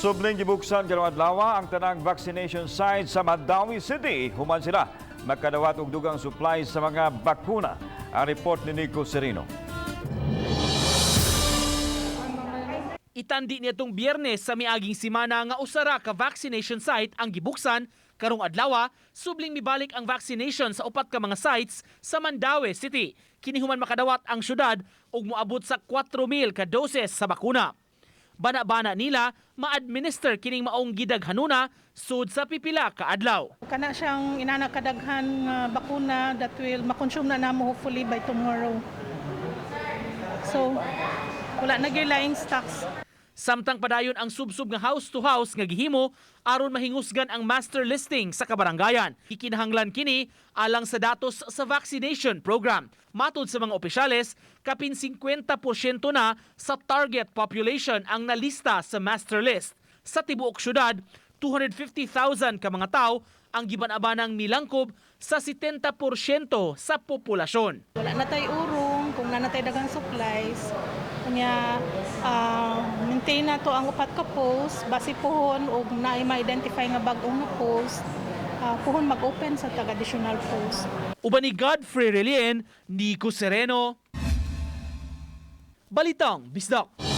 Subling gibuksan karong adlaw ang tanang vaccination site sa Mandaue City. Human sila makadawat og dugang supply sa mga bakuna. Ang report ni Nico Serino. Itandi niadtong Biyernes sa miaging simana nga usara ka vaccination site ang gibuksan. Karong adlaw, subling mibalik ang vaccination sa upat ka mga sites sa Mandaue City. Kini human makadawat ang syudad ug moabot sa 4,000 ka doses sa bakuna. Bana-bana nila ma-administer kining maong gidaghanuna sud sa pipila ka adlaw. Kana siyang inana kadaghan nga bakuna that will makonsume na namo hopefully by tomorrow. So wala na gyud laing stocks. Samtang padayon ang subsub nga house to house nga gihimo aron mahingusgan ang master listing sa kabarangayan. Gikinahanglan kini alang sa datos sa vaccination program. Matud sa mga opisyales, kapin 50% na sa target population ang nalista sa master list. Sa tibuok syudad, 250,000 ka mga tao ang giban-abanang milangkob sa 70% sa populasyon. Wala na tay urong kung naa na tay daghang supplies. Unya maintain na to ang upat ka post base pohon og naay ma-identify nga bag-ong nga post, pohon mag-open sa tag additional post. Uban ni Godfrey Relien, Nico Sereno, Balitang Bisdak.